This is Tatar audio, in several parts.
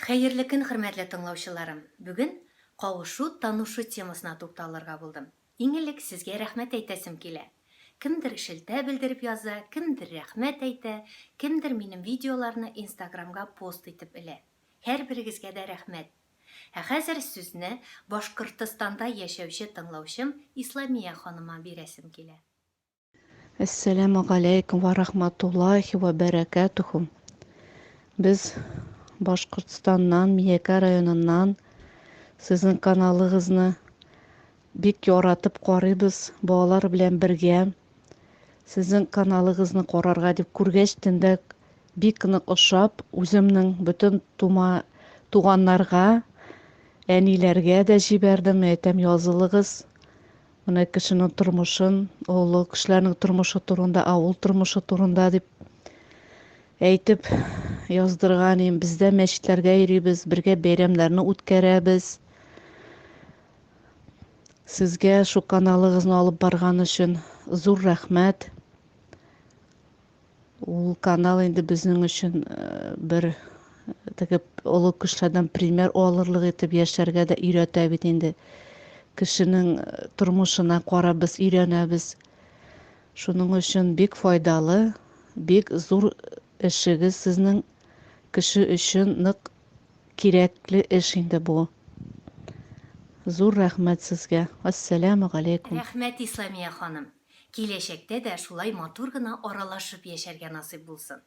Хәерле көн, хөрмәтле тыңлаучыларым! Бүген кавышу, танышу темасына тукталырга булдым. Иң элек сезгә рәхмәт әйтәсем килә. Кемдер шелтә белдереп яза, кемдер рәхмәт әйтә, кемдер минем видеоларны инстаграмга пост итеп элә. Һәрберегезгә дә рәхмәт! Ә хәзер сүзне Башкортостанда яшәүче тыңлаучым Исламия ханыма бирәсем килә. Әссәләмү галәйкүм вә рахматуллахи вә бәрәкәтүһү. Без Башкортстаннан, Миякә районыннан сезнең каналыгызны бик яратып карыйбыз, балалар белән бергә. Сезнең каналыгызны карарга дип күргәч тендә бик нык ошап, үземнең бөтен тума туганнарга, әниләргә дә җибәрдем, әйтәм, язылыгыз. Менә кешенең тормышын, олы кешеләрнең тормышы турында, авыл тормышы турында дип әйтеп яздырган идем. Без дә мәчетләргә йөрибез, бергә бәйрәмнәрне үткәрәбез. Сезгә шул каналыгызны алып барган өчен зур рәхмәт. Ул канал инде безнең өчен э, бер теге олы кешеләрдән пример алырлык итеп яшәргә дә өйрәтә бит инде. Кешенең э, тормышына карап без өйрәнәбез. Шуның өчен бик файдалы, бик зур эшегез сезнең кеше өчен нык кирәкле эш инде бу. Зур рәхмәт сезгә. Ассәламү галәйкүм. Рәхмәт, Исламия ханым. Киләчәктә дә шулай матур гына аралашып яшәргә насыйп булсын.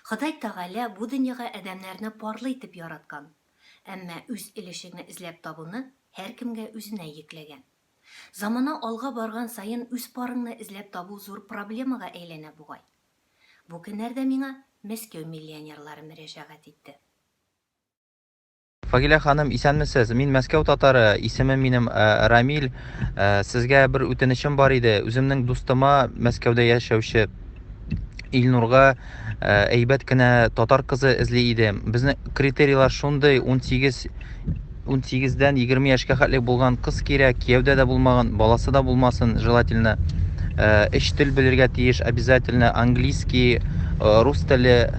Ходай Тәгалә бу дөньяга адәмнәрне парлы итеп яраткан. Әмма үз өлешеңне эзләп табуны һәркемгә үзенә йөкләгән. Замана алга барган саен үз парыңны эзләп табу зур проблемага әйләнә бугай. Бу көннәрдә миңа Мәскәү миллионерлары мөрәҗәгать итте. Фагилә ханым, исәнмесез. Мин Мәскәү татары, исемем минем э, Рамил. Э, сезгә бер үтенечем бар иде. Үземнең дустыма Мәскәүдә яшәүче Илнурга э, әйбәт кенә татар кызы эзли идем. Безнең критерийлар шундый, 18 18-дән 20 яшькә хәтле булган кыз кирәк, кияүдә дә булмаган, баласы да булмасын, желательно. Өч тел белергә тиеш обязательно, английский, рус теле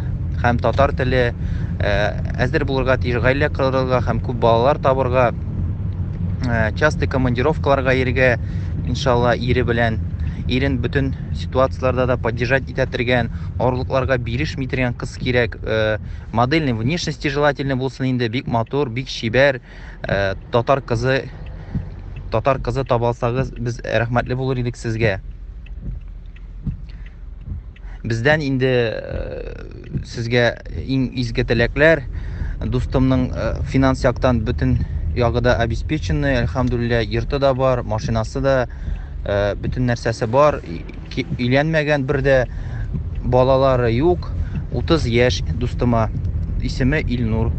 һәм татар теле. Әзер булырга тиеш гаилә корырга һәм күп балалар табырга. Частый командировкаларга йөрергә, иншалла, ире белән. Ирен бөтен ситуацияләрдә дә поддержать итә торган, авырлыкларга бирешми торган кыз кирәк. Модельный внешности желательно булсын инде, бик матур, бик чибәр. Э, татар кызы татар кызы таба алсагыз, без рәхмәтле булыр идек сезгә. Бездән инде э, сезгә иң изге теләкләр. Дустымның э, финанс яктан бөтен ягы да обеспеченный, әлхәмдүлилләһ, йорты да бар, машинасы да, бөтен нәрсәсе бар. Өйләнмәгән бер дә балалары юк. 30 яшь дустыма. Исеме Илнур.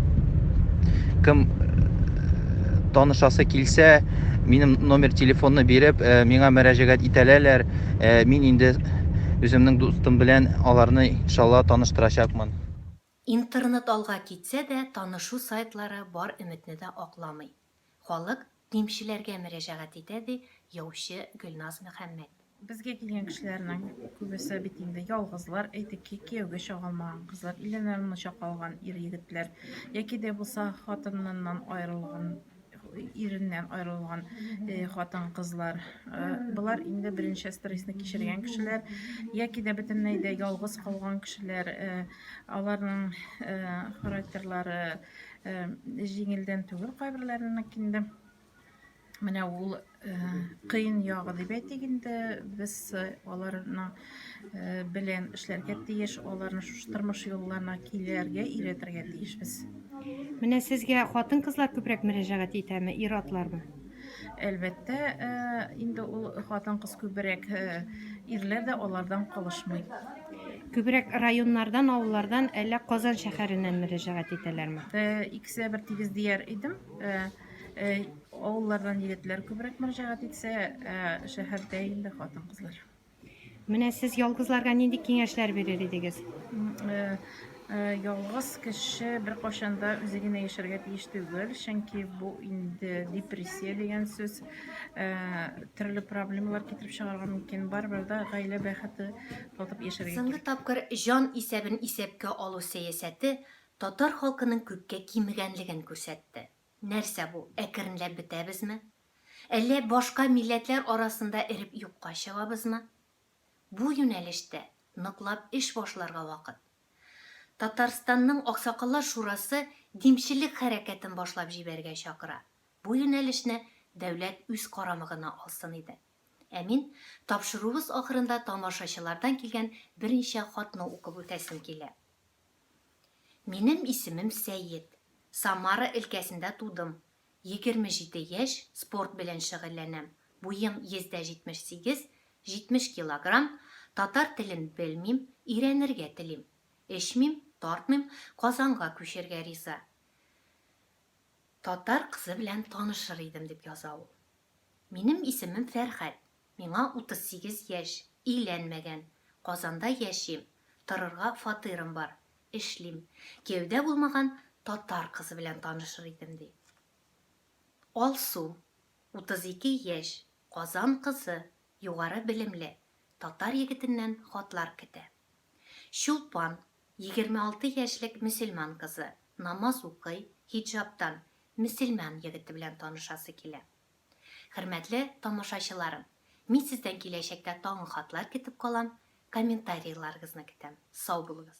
Кем э, танышасы килсә, минем номер телефонны биреп, э, миңа мөрәҗәгать итәләләр. Э, мин инде үземнең дустым белән аларны иншалла таныштырачакмын. Интернет алга китсә дә, танышу сайтлары бар өметне дә акламый. Халык димчеләргә мөрәҗәгать итә, ди яучы Гөлназ Мөхәммәт. Безгә килгән кешеләрнең күбесе бит инде ялгызлар, әйтик ки, кияүгә чыга алмаган кызлар, өйләнә алмыйча калган ир-егетләр, яки дә булса хатыныннан аерылган, иреннән аерылган э, хатын-кызлар. Э, болар инде беренче стрессны кичергән кешеләр, яки дә бөтенләй дә ялгыз калган кешеләр, э, аларның характерлары Җиңелдән түгел кайберләренеке инде. Менә ул кыен ягы дип әйтик инде. Без аларны белән эшләргә тиеш, аларны шушы тормыш юлларына килергә өйрәтергә тиешбез. Менә сезгә хатын-кызлар күбрәк мөрәҗәгать итәме, ир-атлармы? Әлбәттә, инде ул хатын-кыз күбрәк, ирләр дә алардан калышмый. Күбрәк районнардан, авыллардан, әллә Казан шәһәреннән мөрәҗәгать итәләрме? Икесе дә бер тигез дияр идем. Авыллардан егетләр күбрәк мөрәҗәгать итсә, шәһәрдә инде хатын-кызлар. Менә сез ялгызларга нинди киңәшләр бирер идегез? Ялгыз кеше беркайчан да үзе генә яшәргә тиеш түгел, чөнки бу инде депрессия дигән сүз, төрле проблемалар китереп чыгарырга мөмкин. Барыбер дә гаилә бәхете татып яшәргә Соңгы кирәк. тапкыр җан исәбен исәпкә алу сәясәте татар халкының күпкә кимегәнлеген күрсәтте. Нәрсә бу, әкренләп бетәбезме? Әллә башка милләтләр арасында эреп юкка чыгабызмы? Бу юнәлештә ныклап эш башларга вакыт. Татарстанның Аксакаллар шурасы димчелек хәрәкәтен башлап җибәрергә чакыра. Бу юнәлешне дәүләт үз карамагына алсын иде. Ә мин тапшыруыбыз ахырында тамашачылардан килгән берничә хатны укып үтәсем килә. Минем исемем Сәет. Самара өлкәсендә тудым. 27 яшь, спорт белән шөгыльләнәм. Буем 178, 70 килограмм, татар телен белмим, өйрәнергә телим. Эчмим, тартмыйм, Казанга күчәргә риза. Татар кызы белән танышыр идем, дип яза ул. Минем исемем Фәрхәт, миңа 38 яшь, өйләнмәгән, Казанда яшим, торырга фатирым бар, эшлим. Кияүдә булмаган татар кызы белән танышыр идем, ди. Алсу, 32 яшь, Казан кызы, югары белемле, татар егетеннән хатлар көтә. Чулпан, 26 яшьлек мөселман кызы, намаз укый, хиджабтан, мөселман егете белән танышасы килә. Хөрмәтле тамашачыларым, мин сездән киләчәктә тагын хатлар көтеп калам, комментарийларыгызны көтәм. Сау булыгыз!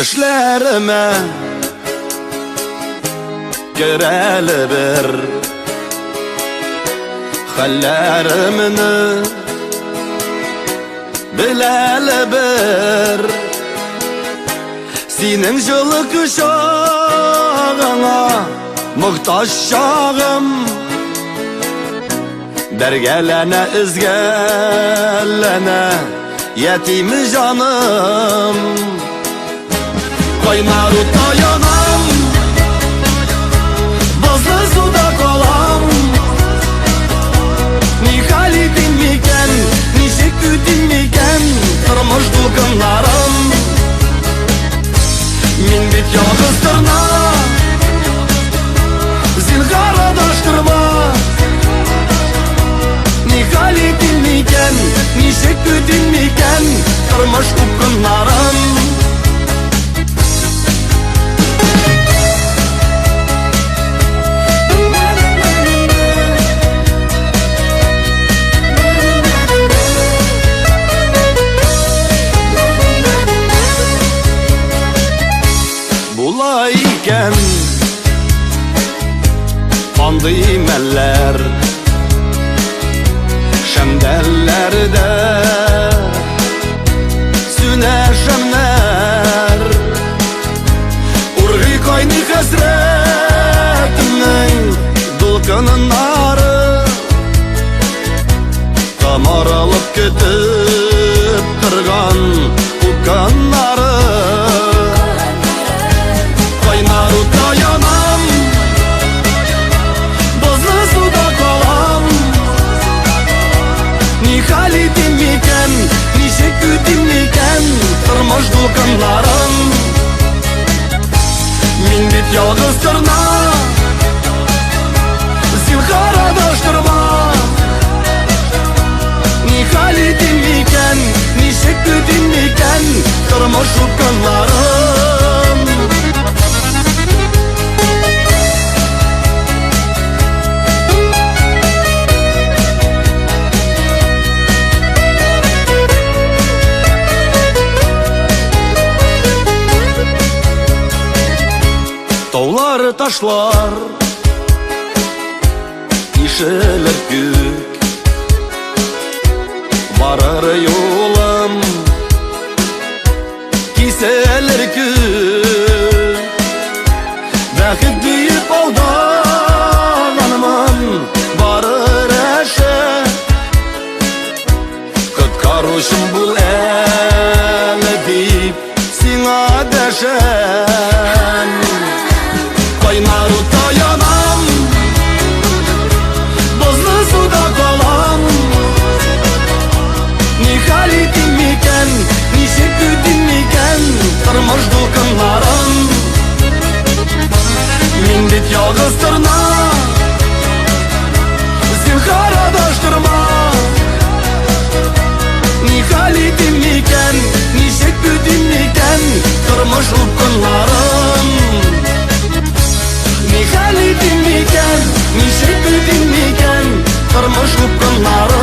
Төшләремә керәле бер Хәлләремне беләле бер Синең җылы кочагыңа мохтаҗ чагым Бәргәләнә, өзгәләнә ятим җаным. Кайнар утта янам, бозлы суда калам. Ни хәл итим микән, ничек үтим микән тормыш дулкыннарын? Мин бит ялгыз торна, зинһар адаштырма. Ни хәл итим микән, ничек үтим микән тормыш упкыннарын? Була икән андый мәлләр Шәмдәлләрдә сүнә шәмнәр Ургый кайный хәсрәтемнең дулкыннары Тамыр алып көтеп торган уканнары Кайнар утта янам, бозлы суда калам. Ни хәл итим микән, ничек үтим микән тормыш дулкыннарын? Мин бит ялгыз торна, зинһар адаштырма. Ни хәл итим микән, ничек үтим микән тормыш упкыннарын? Таулар, ташлар ишелер күк Барыр юлым киселер күк Бәхет диеп алданганмын барыр әшә Коткаручым бул әле дип сиңа дәшәм. Кайнар утта янам, бозлы суда калам. Ни хәл итим микән, ничек үтим микән тормыш дулкыннарын? Ялгыз торна, зинһар адаштырма. Ни хәл итим микән, ничек түзим микән тормыш упкыннарын? Ни хәл итим микән, ничек түзим микән тормыш упкыннарын?